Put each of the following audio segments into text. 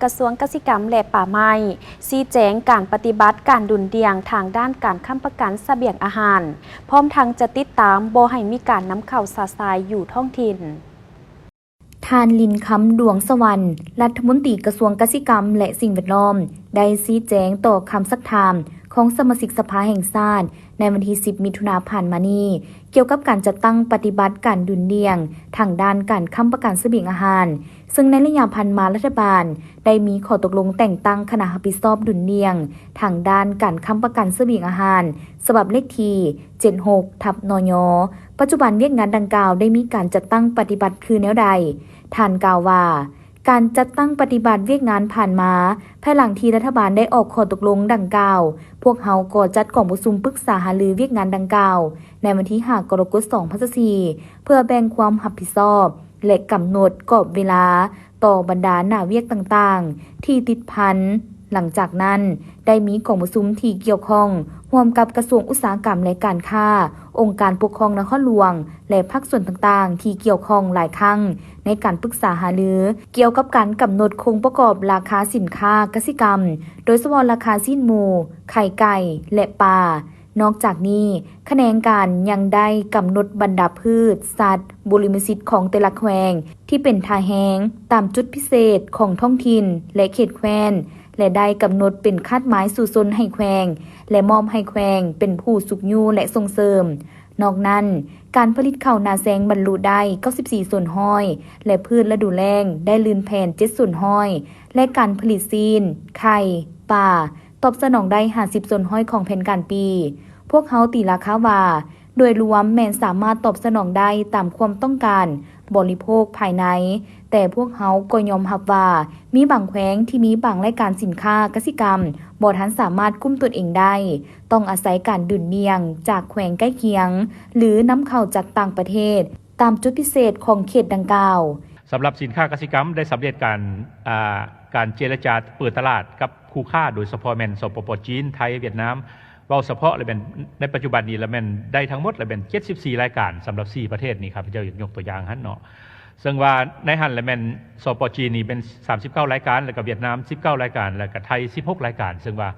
ກະຊວງກະສິກຳ ແລະ ປ່າໄມ້ ຊີ້ແຈງການປະຕິບັດການດຸ່ນດ່ຽງທາງດ້ານການຄ້ຳປະກັນສະບຽງອາຫານ, ພ້ອມທັງຈະຕິດຕາມບໍ່ໃຫ້ມີການນຳເຂົ້າຊະຊາຍຢູ່ທ້ອງຖິ່ນ. ທ່ານ ລິນຄຳ ດວງສະຫວັນ ລັດຖະມົນຕີກະຊວງກະສິກຳ ແລະ ສິ່ງແວດລ້ອມ ໄດ້ຊີ້ແຈງຕໍ່ຄຳຊັກຖາມຂອງສະມາຊິກສະພາແຫ່ງຊາດ ໃນວັນທີສິບ ມິຖຸນາຜ່ານມານີ້ ກ່ຽວກັບການຈັດຕັ້ງປະຕິບັດການດຸ່ນດ່ຽງທາງດ້ານການຄ້ຳປະກັນສະບຽງອາຫານ, ເຊິ່ງໃນໄລຍະຜ່ານມາລັດຖະບານໄດ້ມີຂໍ້ຕົກລົງແຕ່ງຕັ້ງຄະນະຮັບຜິດຊອບດຸ່ນດ່ຽງທາງດ້ານການຄ້ຳປະກັນສະບຽງອາຫານ ສະບັບເລກທີ ເຈັດຫົກ ທັບ ນຍ. ປັດຈຸບັນວຽກງານດັ່ງກ່າວໄດ້ມີການຈັດຕັ້ງປະຕິບັດຄືແນວໃດ? ທ່ານກ່າວວ່າ, ການຈັດຕັ້ງປະຕິບັດວຽກງານຜ່ານມາ, ພາຍຫຼັງທີ່ລັດຖະບານໄດ້ອອກຂໍ້ຕົກລົງດັ່ງກ່າວ, ພວກເຮົາກໍຈັດກອງປະຊຸມປຶກສາຫາລືວຽກງານດັ່ງກ່າວ ໃນວັນທີຫ້າ ກໍລະກົດ ສອງພັນຊາວສີ່ ເພື່ອແບ່ງຄວາມຮັບຜິດຊອບ ແລະ ກຳນົດກອບເວລາຕໍ່ບັນດາໜ້າວຽກຕ່າງໆທີ່ຕິດພັນ. ຫຼັງຈາກນັ້ນ ໄດ້ມີກອງປະຊຸມທີ່ກ່ຽວຂ້ອງຮ່ວມກັບກະຊວງອຸດສາຫະກຳ ແລະ ການຄ້າ, ອົງການປົກຄອງນະຄອນຫຼວງ ແລະ ພາກສ່ວນຕ່າງໆທີ່ກ່ຽວຂ້ອງຫຼາຍຄັ້ງ ໃນການປຶກສາຫາລືກ່ຽວກັບການກຳນົດໂຄງປະກອບລາຄາສິນຄ້າກະສິກຳ, ໂດຍສະເພາະລາຄາຊີ້ນໝູ, ໄຂ່ໄກ່ ແລະ ປາ. ນອກຈາກນີ້, ຂະແໜງການຍັງໄດ້ກຳນົດບັນດາພືດ, ສັດ, ບຸລິມະສິດຂອງແຕ່ລະແຂວງທີ່ເປັນທ່າແຮງ, ຕາມຈຸດພິເສດຂອງທ້ອງຖິ່ນ ແລະ ເຂດແຄວ້ນ ແລະ ໄດ້ກຳນົດເປັນຄາດໝາຍສູ້ຊົນໃຫ້ແຂວງ ແລະ ມອບໃຫ້ແຂວງເປັນຜູ້ຊຸກຍູ້ ແລະ ສົ່ງເສີມ. ນອກນັ້ນ, ການຜະລິດເຂົ້ານາແຊງບັນລຸໄດ້ເກົ້າສິບສີ່ສ່ວນຮ້ອຍ ແລະ ພືດລະດູແລ້ງໄດ້ລື່ນແຜນເຈັດສ່ວນຮ້ອຍ ແລະ ການຜະລິດຊີ້ນ, ໄຂ່, ປາ ຕອບສະໜອງໄດ້ຫ້າສິບສ່ວນຮ້ອຍຂອງແຜນການປີ. ພວກເຮົາຕີລາຄາວ່າ ໂດຍລວມແມ່ນສາມາດຕອບສະໜອງໄດ້ຕາມຄວາມຕ້ອງການບໍລິໂພກພາຍໃນ, ແຕ່ພວກເຮົາກໍຍອມຮັບວ່າມີບາງແຂວງທີ່ມີບາງລາຍການສິນຄ້າກະສິກຳບໍ່ທັນສາມາດກຸ້ມຕົນເອງໄດ້, ຕ້ອງອາໄສການດຸ່ນດ່ຽງຈາກແຂວງໃກ້ຄຽງ ຫຼື ນຳເຂົ້າຈາກຕ່າງປະເທດ ຕາມຈຸດພິເສດຂອງເຂດດັ່ງກ່າວ. ສຳລັບສິນຄ້າກະສິກຳໄດ້ສຳເລັດການ ອ່າ ການເຈລະຈາເປີດຕະຫຼາດກັບຄູ່ຄ້າ ໂດຍສະເພາະແມ່ນ ສປປ ຈີນ, ໄທ, ຫວຽດນາມ. ເວົ້າສະເພາະລະແມ່ນ ໃນປັດຈຸບັນນີ້ລະແມ່ນໄດ້ທັງໝົດລະແມ່ນເຈັດສິບສີ່ລາຍການ ສຳລັບສີ່ປະເທດນີ້ ຂ້າພະເຈົ້າຢາກຍົກຕົວຢ່າງຫັ້ນເນາະ. ເຊິ່ງວ່າໃນຫັ້ນລະແມ່ນ ສປ ຈີນນີ້ແມ່ນສາມສິບເກົ້າລາຍການ ແລ້ວກະຫວຽດນາມສິບເກົ້າລາຍການ ແລ້ວກະໄທສິບຫົກລາຍການ. ເຊິ່ງວ່າ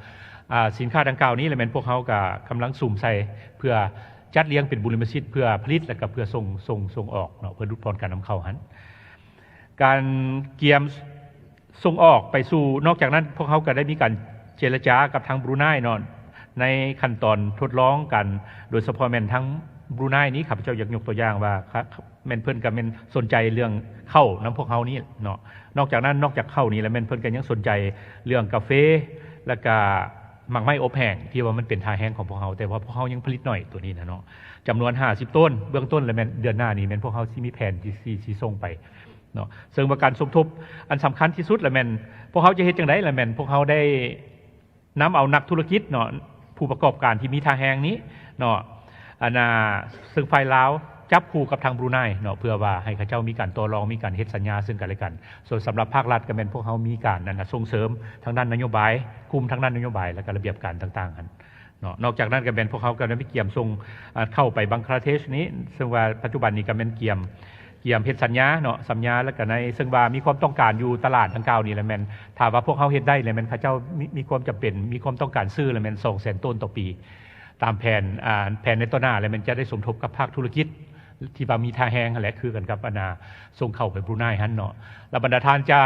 ອ່າ ສິນຄ້າດັ່ງກ່າວນີ້ລະແມ່ນພວກເຮົາກະກຳລັງສຸມໃສ່ເພື່ອຈັດລຽງເປັນບຸລິມະສິດເພື່ອຜະລິດ ແລ້ວກະເພື່ອສົ່ງ ສົ່ງ ສົ່ງອອກເນາະ ເພື່ອຫຼຸດຜ່ອນການນຳເຂົ້າຫັ້ນ. ການກຽມ ສົ່ງອອກໄປສູ່ ນອກຈາກນັ້ນ ພວກເຮົາກໍໄດ້ມີການເຈລະຈາກັບທາງບຣູໄນເນາະ ໃນຂັ້ນຕອນທົດລອງກັນ ໂດຍສະເພາະແມ່ນທາງບຣູໄນນີ້ ຂ້າພະເຈົ້າຢາກຍົກຕົວຢ່າງວ່າ ຄະ ແມ່ນເພິ່ນກໍແມ່ນສົນໃຈເລື່ອງເຂົ້ານຳພວກເຮົານີ້ເນາະ. ນອກຈາກນັ້ນ ນອກຈາກເຂົ້ານີ້ແລ້ວ ແມ່ນເພິ່ນກໍຍັງສົນໃຈເລື່ອງກາເຟ ແລ້ວກະໝາກໄມ້ອົບແຫ້ງ ທີ່ວ່າມັນເປັນທ່າແຮງຂອງພວກເຮົາ ແຕ່ວ່າພວກເຮົາຍັງຜະລິດໜ້ອຍໂຕນີ້ນະເນາະ ຈຳນວນຫ້າສິບໂຕນ. ເບື້ອງຕົ້ນແລ້ວແມ່ນເດືອນໜ້ານີ້ແມ່ນພວກເຮົາຊິມີແຜນທີ່ ທີ່ ທີ່ສົ່ງໄປ ເນາະ. ເຊິ່ງວ່າການສົມທົບອັນສຳຄັນທີ່ສຸດລະແມ່ນ ພວກເຮົາຈະເຮັດຈັ່ງໃດລະແມ່ນ ພວກເຮົາໄດ້ນຳເອົານັກທຸລະກິດເນາະ ຜູ້ປະກອບການທີ່ມີທ່າແຮງນີ້ເນາະ ອັນນ່າ ເຊິ່ງຝ່າຍລາວຈັບຄູ່ກັບທາງບຣູໄນເນາະ ເພື່ອວ່າໃຫ້ເຂົາເຈົ້າມີການຕໍ່ລອງ ມີການເຮັດສັນຍາເຊິ່ງກັນແລະກັນ. ສ່ວນສຳລັບພາກລັດກໍແມ່ນພວກເຮົາມີການ ອັນນ່າ ສົ່ງເສີມທາງດ້ານນະໂຍບາຍ ກຸ່ມທາງດ້ານນະໂຍບາຍ ແລ້ວກໍລະບຽບການຕ່າງໆຫັ້ນ ເນາະ. ນອກຈາກນັ້ນກໍແມ່ນພວກເຮົາກໍໄດ້ມີກຽມສົ່ງ ເອີ ເຂົ້າໄປບັງຄະລາເທດນີ້ ເຊິ່ງວ່າປັດຈຸບັນນີ້ກໍແມ່ນກຽມ ກຽມເຮັດສັນຍາເນາະ ສັນຍາ ແລ້ວກໍໃນ ເຊິ່ງວ່າມີຄວາມຕ້ອງການຢູ່ຕະຫຼາດດັ່ງກ່າວນີ້ ແລ້ວແມ່ນ ຖ້າວ່າພວກເຮົາເຮັດໄດ້ ແລ້ວແມ່ນເຂົາເຈົ້າມີ ມີຄວາມຈຳເປັນ ມີຄວາມຕ້ອງການຊື້ ແລ້ວແມ່ນສອງແສນໂຕນຕໍ່ປີ ຕາມແຜນ ອ່າ ແຜນໃນຕໍ່ໜ້າ ແລ້ວແມ່ນຈະໄດ້ສົມທົບກັບພາກທຸລະກິດ ທີ່ວ່າມີທ່າແຮງຫັ້ນແຫຼະ ຄືກັນກັບອັນນ່າ ສົ່ງເຂົ້າໄປບຣູໄນຫັ້ນເນາະ. ແລ້ວບັນດາທ່ານຈະ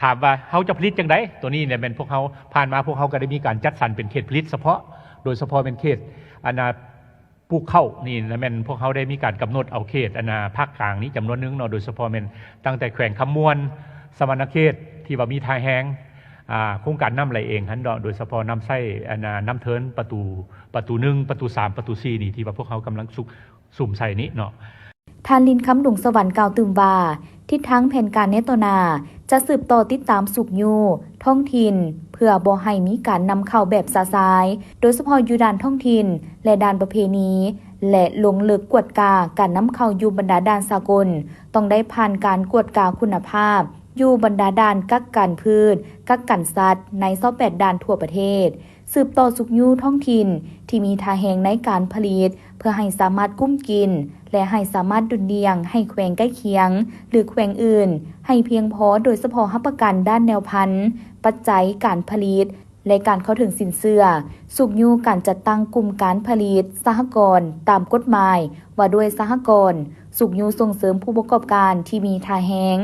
ຖາມວ່າ ເຮົາຈະຜະລິດຈັ່ງໃດ? ໂຕນີ້ແຫຼະແມ່ນພວກເຮົາ ຜ່ານມາພວກເຮົາກໍໄດ້ມີການຈັດສັນເປັນເຂດຜະລິດສະເພາະ ໂດຍສະເພາະແມ່ນເຂດອັນນ່າ ປູກເຂົ້ານີ້ລະແມ່ນພວກເຮົາໄດ້ມີການກຳນົດເອົາເຂດອັນນ່າ ພາກກາງນີ້ຈຳນວນໜຶ່ງເນາະ ໂດຍສະເພາະແມ່ນຕັ້ງແຕ່ແຂວງຄຳມ່ວນ, ສະຫວັນນະເຂດ ທີ່ວ່າມີທ່າແຮງ ອ່າ ໂຄງການນ້ຳໄຫຼເອງຫັ້ນເນາະ ໂດຍສະເພາະນ້ຳໃຊ້ອັນນ່າ ນ້ຳເທີນປະຕູ ປະຕູໜຶ່ງ ປະຕູສາມ ປະຕູສີ່ນີ້ ທີ່ວ່າພວກເຮົາກຳລັງສຸກ ສຸມໃສ່ນີ້ເນາະ. ທ່ານ ລິນຄຳ ດົງສະຫວັນ ກ່າວຕື່ມວ່າ ທິດທາງແຜນການໃນຕໍ່ໜ້າ ຈະສືບຕໍ່ຕິດຕາມຊຸກຍູ້ທ້ອງຖິ່ນ ເພື່ອບໍ່ໃຫ້ມີການນຳເຂົ້າແບບຊະຊາຍ ໂດຍສະເພາະຢູ່ດ່ານທ້ອງຖິ່ນ ແລະ ດ່ານປະເພນີ ແລະ ລົງເລິກກວດກາການນຳເຂົ້າຢູ່ບັນດາດ່ານສາກົນ ຕ້ອງໄດ້ຜ່ານການກວດກາຄຸນນະພາບຢູ່ບັນດາດ່ານກັກກັນພືດ, ກັກກັນສັດໃນຊາວແປດດ່ານທົ່ວປະເທດ. ສືບຕໍ່ຊຸກຍູ້ທ້ອງຖິ່ນທີ່ມີທ່າແຮງໃນການຜະລິດ ເພື່ອໃຫ້ສາມາດກຸ້ມກິນ ແລະ ໃຫ້ສາມາດດຸ່ນດ່ຽງໃຫ້ແຂວງໃກ້ຄຽງ ຫຼື ແຂວງອື່ນ ໃຫ້ພຽງພໍ ໂດຍສະເພາະຮັບປະກັນດ້ານແນວພັນ, ປັດໄຈການຜະລິດ ແລະ ການເຂົ້າເຖິງສິນເຊື່ອ, ຊຸກຍູ້ການຈັດຕັ້ງກຸ່ມການຜະລິດສະຫະກອນຕາມກົດໝາຍວ່າດ້ວຍສະຫະກອນ, ຊຸກຍູ້ສົ່ງເສີມຜູ້ປະກອບການທີ່ມີທ່າແຮງ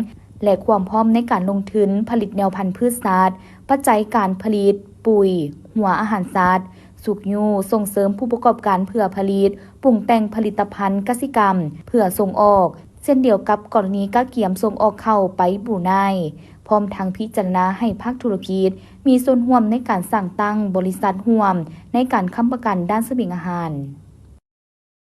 ແລະ ຄວາມພ້ອມໃນການລົງທຶນຜະລິດແນວພັນພືດສັດ, ປັດໄຈການຜະລິດ, ປຸ໋ຍ, ຫົວອາຫານສັດ, ຊຸກຍູ້ສົ່ງເສີມຜູ້ປະກອບການເພື່ອຜະລິດ, ປຸງແຕ່ງຜະລິດຕະພັນກະສິກຳເພື່ອສົ່ງອອກ, ເຊັ່ນດຽວກັບກໍລະນີກະກຽມສົ່ງອອກເຂົ້າໄປບຣູໄນ, ພ້ອມທັງພິຈາລະນາໃຫ້ພາກທຸລະກິດມີສ່ວນຮ່ວມໃນການສ້າງຕັ້ງບໍລິສັດຮ່ວມໃນການຄ້ຳປະກັນດ້ານສະບຽງອາຫານ.